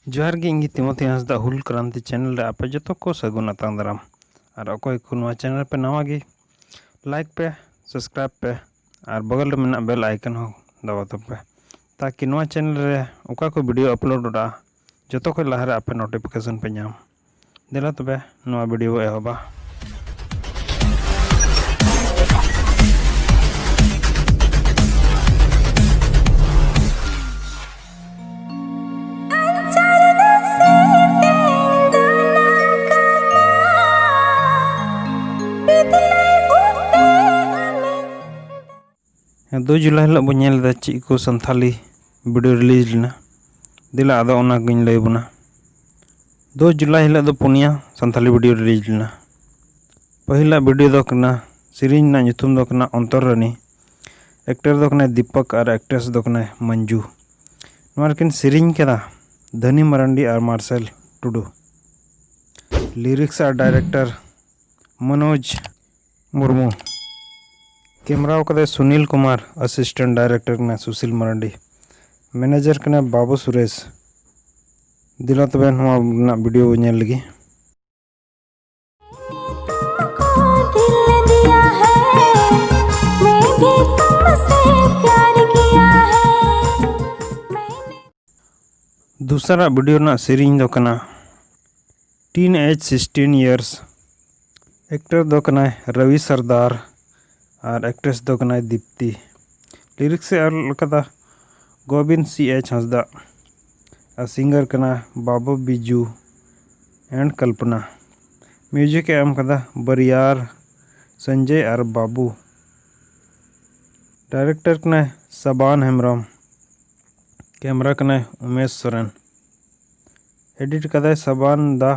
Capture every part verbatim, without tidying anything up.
ᱡᱚᱦᱟᱨ ᱜᱮ, ᱤᱧ ᱜᱮ ᱛᱤᱢᱚᱛᱷᱤ ᱦᱟᱸᱥᱫᱟ, ᱦᱩᱞ ᱠᱨᱟᱱᱛᱤ ᱪᱮᱱᱮᱞ ᱨᱮ ᱟᱯᱮ ᱡᱚᱛᱚ ᱠᱚ ᱥᱟᱹᱜᱩᱱ ᱟᱛᱟᱝ ᱫᱟᱨᱟᱢ᱾ ᱟᱨ ᱚᱠᱚᱭ ᱠᱚ ᱱᱚᱣᱟ ᱪᱮᱱᱮᱞ ᱨᱮᱯᱮ ᱱᱟᱣᱟ ᱜᱮ, ᱞᱟᱭᱤᱠ ᱯᱮ, ᱥᱟᱵᱥᱠᱨᱟᱭᱤᱵ ᱯᱮ ᱟᱨ ᱵᱚᱜᱚᱞ ᱨᱮ ᱢᱮᱱᱟᱜ ᱵᱮᱞ ᱟᱭᱠᱚᱱ ᱦᱚᱸ ᱫᱟᱵᱟᱣ ᱛᱟᱯᱮ, ᱛᱟᱠᱤ ᱱᱚᱣᱟ ᱪᱮᱱᱮᱞ ᱨᱮ ᱚᱠᱟ ᱠᱚ ᱵᱷᱤᱰᱤᱭᱳ ᱟᱯᱞᱳᱰᱚᱜᱼᱟ, ᱡᱚᱛᱚ ᱠᱷᱚᱱ ᱞᱟᱦᱟᱨᱮ ᱟᱯᱮ ᱱᱳᱴᱤᱯᱷᱤᱠᱮᱥᱚᱱ ᱯᱮ ᱧᱟᱢ᱾ ᱫᱮᱞᱟ ᱛᱚᱵᱮ ᱱᱚᱣᱟ ᱵᱷᱤᱰᱤᱭᱳ ᱵᱚ ᱮᱦᱚᱵᱟ᱾ ᱫᱩ ᱡᱩᱞᱟᱭ ᱦᱤᱞᱳᱜ ᱵᱚᱱ ᱧᱮᱞ ᱮᱫᱟ ᱪᱮᱫ ᱠᱚ ᱥᱟᱱᱛᱷᱟᱞᱤ ᱵᱷᱤᱰᱤᱭᱳ ᱨᱤᱞᱤᱡᱽ ᱞᱮᱱᱟ᱾ ᱫᱮᱞᱟ ᱟᱫᱚ ᱚᱱᱟ ᱜᱤᱧ ᱞᱟᱹᱭ ᱟᱵᱚᱱᱟ᱾ ᱫᱩ ᱡᱩᱞᱟᱭ ᱦᱤᱞᱳᱜ ᱫᱚ ᱯᱩᱱᱭᱟ ᱥᱟᱱᱛᱷᱟᱞᱤ ᱵᱷᱤᱰᱤᱭᱳ ᱨᱤᱞᱤᱡᱽ ᱞᱮᱱᱟ᱾ ᱯᱟᱹᱦᱤᱞᱟᱜ ᱵᱷᱤᱰᱤᱭᱳ ᱫᱚ ᱠᱟᱱᱟ, ᱥᱮᱨᱮᱧ ᱨᱮᱱᱟᱜ ᱧᱩᱛᱩᱢ ᱫᱚ ᱠᱟᱱᱟ ᱚᱱᱛᱚᱨ ᱨᱟᱱᱤ᱾ ᱮᱠᱴᱚᱨ ᱫᱚ ᱠᱟᱱᱟᱭ ᱫᱤᱯᱚᱠ ᱟᱨ ᱮᱠᱴᱨᱮᱥ ᱫᱚ ᱠᱟᱱᱟᱭ ᱢᱚᱧᱡᱩ᱾ ᱱᱚᱣᱟ ᱨᱮᱠᱤᱱ ᱥᱮᱨᱮᱧ ᱠᱟᱫᱟ ᱫᱷᱟᱱᱤ ᱢᱟᱨᱟᱱᱰᱤ ᱟᱨ ᱢᱟᱨᱥᱮᱞ ᱴᱩᱰᱩ᱾ ᱞᱤᱨᱤᱠᱥ ᱟᱨ ᱰᱟᱭᱨᱮᱠᱴᱚᱨ ᱢᱚᱱᱳᱡᱽ ᱢᱩᱨᱢᱩ᱾ ᱠᱮᱢᱨᱟᱣ ᱠᱟᱫᱟᱭ ᱥᱩᱱᱤᱞ ᱠᱩᱢᱟᱨ, ᱟᱥᱤᱥᱴᱮᱱᱴ ᱰᱟᱭᱨᱮᱠᱴᱚᱨ ᱠᱟᱱᱟᱭ ᱥᱩᱥᱤᱞ ᱢᱟᱨᱟᱱᱰᱤ, ᱢᱮᱱᱮᱡᱟᱨ ᱠᱟᱱᱟᱭ ᱵᱟᱵᱩ ᱥᱩᱨᱮᱥ᱾ ᱫᱮᱞᱟ ᱛᱚᱵᱮ ᱱᱚᱣᱟ ᱨᱮᱱᱟᱜ ᱵᱷᱤᱰᱤᱭᱳ ᱵᱚ ᱧᱮᱞ ᱞᱮᱜᱮ᱾ ᱫᱚᱥᱟᱨᱟᱜ ᱵᱷᱤᱰᱤᱭᱳ ᱨᱮᱱᱟᱜ ᱥᱮᱨᱮᱧ ᱫᱚ ᱠᱟᱱᱟ Teen Age Sixteen Years᱾ Actor ᱫᱚ ᱠᱟᱱᱟᱭ ᱨᱚᱵᱤ ᱥᱚᱨᱫᱟᱨ ᱟᱨ ᱮᱠᱴᱨᱮᱥ ᱫᱚ ᱠᱟᱱᱟᱭ ᱫᱤᱯᱛᱤ᱾ ᱞᱤᱨᱤᱠᱥ ᱮ ᱚᱞ ᱠᱟᱫᱟ ᱜᱳᱵᱤᱱᱫ ᱥᱤ ᱮᱪ ᱦᱟᱸᱥᱫᱟ ᱟᱨ ᱥᱤᱝᱜᱟᱨ ᱠᱟᱱᱟ ᱵᱟᱵᱩ ᱵᱤᱡᱩ and ᱠᱚᱞᱯᱚᱱᱟ᱾ ᱢᱤᱭᱩᱡᱤᱠ ᱮ ᱮᱢ ᱠᱟᱫᱟ ᱵᱟᱨᱤᱭᱟᱨ ᱥᱚᱧᱡᱚᱭ ᱟᱨ ᱵᱟᱵᱩ᱾ ᱰᱟᱭᱨᱮᱠᱴᱚᱨ ᱠᱟᱱᱟᱭ ᱥᱟᱵᱟᱱ ᱦᱮᱢᱵᱨᱚᱢ᱾ ᱠᱮᱢᱨᱟ ᱠᱟᱱᱟᱭ ᱩᱢᱮᱥ ᱥᱚᱨᱮᱱ᱾ ᱮᱰᱤᱴ ᱠᱟᱫᱟᱭ ᱥᱟᱵᱟᱱ ᱫᱟ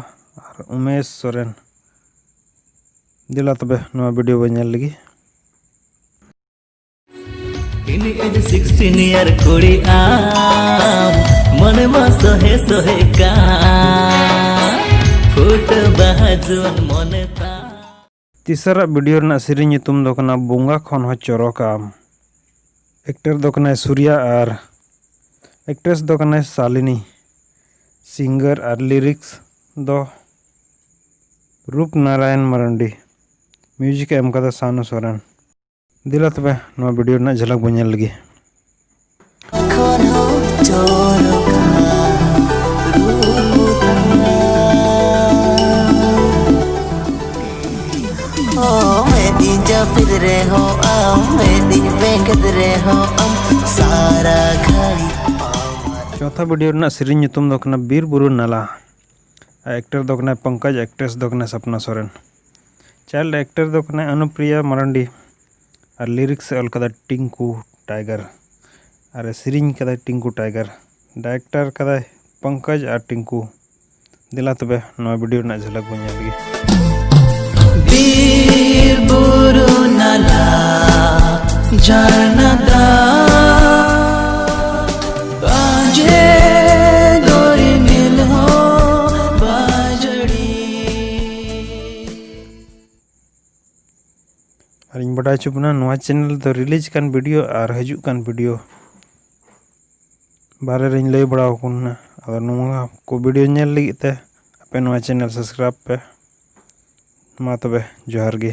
ᱟᱨ ᱩᱢᱮᱥ ᱥᱚᱨᱮᱱ᱾ ᱫᱮᱞᱟ ᱛᱚᱵᱮ ᱱᱚᱣᱟ ᱵᱷᱤᱰᱤᱭᱳ ᱵᱚ ᱧᱮᱞ ᱞᱮᱜᱮ᱾ ᱤᱱᱤ ᱮᱡ ᱥᱤᱠᱥᱴᱤᱱ ᱤᱭᱟᱨ ᱠᱩᱲᱤ ᱟᱢ, ᱢᱚᱱᱮ ᱢᱟ ᱥᱚᱦᱮ ᱥᱚᱦᱮ ᱠᱟᱱ, ᱯᱷᱩᱴ ᱵᱟᱦᱟ ᱡᱩᱣᱟᱹᱱ ᱢᱚᱱᱮ ᱛᱟᱢ᱾ ᱛᱤᱥᱟᱨᱟᱜ ᱵᱷᱤᱰᱤᱭᱳ ᱨᱮᱱᱟᱜ ᱥᱮᱨᱮᱧ ᱧᱩᱛᱩᱢ ᱫᱚ ᱠᱟᱱᱟ ᱵᱚᱸᱜᱟ ᱠᱷᱚᱱ ᱦᱚᱸ ᱪᱚᱨᱚᱠ ᱟᱢ᱾ ᱮᱠᱴᱚᱨ ᱫᱚ ᱠᱟᱱᱟᱭ ᱥᱩᱨᱭᱟ ᱟᱨ ᱮᱠᱴᱨᱮᱥ ᱫᱚ ᱠᱟᱱᱟᱭ ᱥᱟᱞᱤᱱᱤ᱾ ᱥᱤᱝᱜᱟᱨ ᱟᱨ ᱞᱤᱨᱤᱠᱥ ᱫᱚ ᱨᱩᱯ ᱱᱟᱨᱟᱭᱚᱱ ᱢᱟᱨᱟᱱᱰᱤ, ᱢᱤᱭᱩᱡᱤᱠ ᱮ ᱮᱢ ᱠᱟᱫᱟ ᱥᱟᱱᱩ ᱥᱚᱨᱮᱱ᱾ ᱫᱮᱞᱟ ᱛᱚᱵᱮ ᱱᱚᱣᱟ ᱵᱷᱤᱰᱤᱭᱳ ᱨᱮᱱᱟᱜ ᱡᱷᱟᱞᱟᱠ ᱵᱚᱱ ᱧᱮᱞ ᱞᱮᱜᱮ᱾ ᱠᱷᱚᱱ ᱦᱚᱸ ᱪᱚᱨᱚᱠᱟ ᱨᱩᱯ ᱛᱟᱢ᱾ ᱚ, ᱢᱮᱫ ᱤᱧ ᱡᱟᱹᱯᱤᱫ ᱨᱮᱦᱚᱸ ᱟᱢ, ᱢᱮᱫ ᱤᱧ ᱵᱮᱸᱜᱮᱫ ᱨᱮᱦᱚᱸ ᱟᱢ, ᱥᱟᱨᱟ ᱜᱷᱟᱹᱲᱤ ᱟᱢ᱾ ᱪᱚᱛᱷᱟ ᱵᱷᱤᱰᱤᱭᱳ ᱨᱮᱱᱟᱜ ᱥᱮᱨᱮᱧ ᱧᱩᱛᱩᱢ ᱫᱚ ᱠᱟᱱᱟ ᱵᱤᱨ ᱵᱩᱨᱩ ᱱᱟᱞᱟ᱾ ᱟᱨ ᱮᱠᱴᱚᱨ ᱫᱚ ᱠᱟᱱᱟᱭ ᱯᱚᱝᱠᱚᱡᱽ, ᱮᱠᱴᱨᱮᱥ ᱫᱚ ᱠᱟᱱᱟᱭ ᱥᱟᱯᱱᱟ ᱥᱚᱨᱮᱱ᱾ ᱪᱟᱭᱤᱞᱰ ᱮᱠᱴᱚᱨ ᱫᱚ ᱠᱟᱱᱟᱭ ᱚᱱᱩᱯᱨᱤᱭᱟ ᱢᱟᱨᱟᱱᱰᱤ᱾ ᱟᱨ ᱞᱤᱨᱤᱠᱥ ᱮ ᱚᱞ ᱠᱟᱫᱟ ᱴᱤᱝᱠᱩ ᱴᱟᱭᱜᱟᱨ᱾ ᱟᱨ ᱮ ᱥᱮᱨᱮᱧ ᱠᱟᱫᱟᱭ ᱴᱤᱝᱠᱩ ᱴᱟᱭᱜᱟᱨ᱾ ᱰᱟᱭᱨᱮᱠᱴᱚᱨ ᱠᱟᱫᱟᱭ ᱯᱚᱝᱠᱚᱡᱽ ᱟᱨ ᱴᱤᱝᱠᱩ᱾ ᱫᱮᱞᱟ ᱛᱚᱵᱮ ᱱᱚᱣᱟ ᱵᱷᱤᱰᱤᱭᱳ ᱨᱮᱱᱟᱜ ᱡᱷᱟᱞᱟᱠ ᱵᱚᱱ ᱧᱮᱞ ᱞᱮᱜᱮ᱾ ᱵᱤᱨ ᱵᱩᱨᱩ ᱱᱟᱞᱟ ᱡᱷᱟᱨᱱᱟ ᱫᱟᱜ, ᱵᱟᱡᱮ ᱫᱚ ᱨᱤᱢᱤᱞ ᱦᱚᱸ ᱵᱟᱡᱟᱹᱲᱤ᱾ ᱟᱨᱤᱧ ᱵᱟᱰᱟᱭ ᱦᱚᱪᱚ ᱵᱚᱱᱟ, ᱱᱚᱣᱟ ᱪᱮᱱᱮᱞ ᱫᱚ ᱨᱤᱞᱤᱡᱽ ᱠᱟᱱ ᱵᱷᱤᱰᱤᱭᱳ ᱟᱨ ᱦᱤᱡᱩᱜ ᱠᱟᱱ ᱵᱷᱤᱰᱤᱭᱳ ᱵᱟᱨᱮ ᱨᱤᱧ ᱞᱟᱹᱭ ᱵᱟᱲᱟ ᱟᱠᱚ ᱠᱟᱱᱟ᱾ ᱟᱫᱚ ᱱᱚᱣᱟ ᱠᱚ ᱵᱷᱤᱰᱤᱭᱳ ᱧᱮᱞ ᱞᱟᱹᱜᱤᱫ ᱛᱮ ᱟᱯᱮ ᱱᱚᱣᱟ ᱪᱮᱱᱮᱞ ᱥᱟᱵᱥᱠᱨᱟᱭᱤᱵᱽ ᱯᱮ᱾ ᱢᱟ ᱛᱚᱵᱮ, ᱡᱚᱦᱟᱨ ᱜᱮ᱾